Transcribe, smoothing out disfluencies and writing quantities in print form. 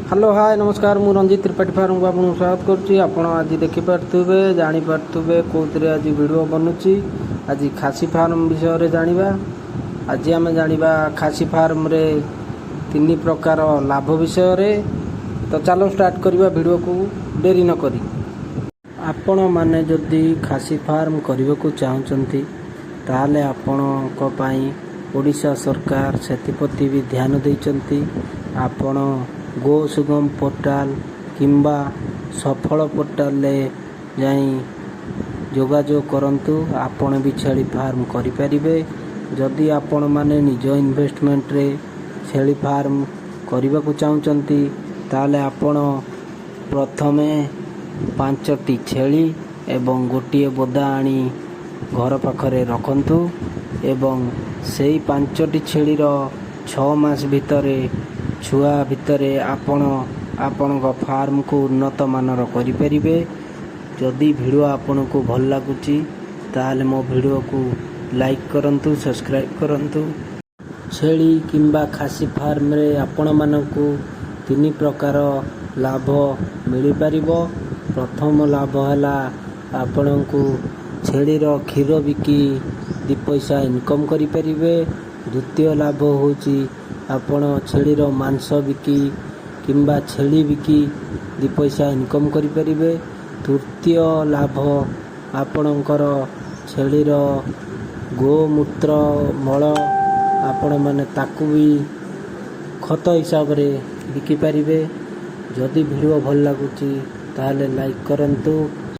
Hello, ହାଏ, ନମସ୍କାର। ମୁଁ ରଞ୍ଜିତ ତ୍ରିପାଠୀ ଫାର୍ମକୁ ଆପଣଙ୍କୁ ସ୍ୱାଗତ କରୁଛି। ଆପଣ ଆଜି ଦେଖିପାରୁଥିବେ, ଜାଣିପାରୁଥିବେ କେଉଁଥିରେ ଆଜି ଭିଡ଼ିଓ ବନୁଛି। ଆଜି ଖାସି ଫାର୍ମ ବିଷୟରେ ଜାଣିବା। ଆଜି ଆମେ ଜାଣିବା ଖାସି ଫାର୍ମରେ ତିନି ପ୍ରକାର ଲାଭ ବିଷୟରେ। ତ ଚାଲ ଷ୍ଟାର୍ଟ କରିବା ଭିଡ଼ିଓକୁ ଡେରି ନକରି। ଆପଣମାନେ ଯଦି ଖାସି ଫାର୍ମ କରିବାକୁ ଚାହୁଁଛନ୍ତି, ତାହେଲେ ଆପଣଙ୍କ ପାଇଁ ଓଡ଼ିଶା ସରକାର ସେଥିପ୍ରତି ବି ଧ୍ୟାନ ଦେଇଛନ୍ତି। ଆପଣ ଗୋ ସୁଗମ ପୋର୍ଟାଲ କିମ୍ବା ସଫଳ ପୋର୍ଟାଲରେ ଯାଇ ଯୋଗାଯୋଗ କରନ୍ତୁ। ଆପଣ ବି ଛେଳି ଫାର୍ମ କରିପାରିବେ। ଯଦି ଆପଣମାନେ ନିଜ ଇନଭେଷ୍ଟମେଣ୍ଟରେ ଛେଳି ଫାର୍ମ କରିବାକୁ ଚାହୁଁଛନ୍ତି, ତାହେଲେ ଆପଣ ପ୍ରଥମେ ପାଞ୍ଚଟି ଛେଳି ଏବଂ ଗୋଟିଏ ବୋଦା ଆଣି ଘର ପାଖରେ ରଖନ୍ତୁ ଏବଂ ସେଇ ପାଞ୍ଚଟି ଛେଳିର 6 ମାସ ଭିତରେ, ଛୁଆ ଭିତରେ ଆପଣ ଆପଣଙ୍କ ଫାର୍ମକୁ ଉନ୍ନତ ମାନର କରିପାରିବେ। ଯଦି ଭିଡ଼ିଓ ଆପଣଙ୍କୁ ଭଲ ଲାଗୁଛି, ତାହେଲେ ମୋ ଭିଡ଼ିଓକୁ ଲାଇକ୍ କରନ୍ତୁ, ସବସ୍କ୍ରାଇବ୍ କରନ୍ତୁ। ଛେଳି କିମ୍ବା ଖାସି ଫାର୍ମରେ ଆପଣମାନଙ୍କୁ ତିନି ପ୍ରକାର ଲାଭ ମିଳିପାରିବ। ପ୍ରଥମ ଲାଭ ହେଲା, ଆପଣଙ୍କୁ ଛେଳିର କ୍ଷୀର ବିକି ଦୁଇ ପଇସା ଇନକମ୍ କରିପାରିବେ। ଦ୍ୱିତୀୟ ଲାଭ ହେଉଛି, ଆପଣ ଛେଳିର ମାଂସ ବିକି କିମ୍ବା ଛେଳି ବିକି ଦୁଇ ପଇସା ଇନକମ୍ କରିପାରିବେ। ତୃତୀୟ ଲାଭ, ଆପଣଙ୍କର ଛେଳିର ଗୋମୂତ୍ର, ମଳ, ଆପଣମାନେ ତାକୁ ବି ଖତ ହିସାବରେ ବିକିପାରିବେ। ଯଦି ଭିଡ଼ିଓ ଭଲ ଲାଗୁଛି, ତାହେଲେ ଲାଇକ୍ କରନ୍ତୁ।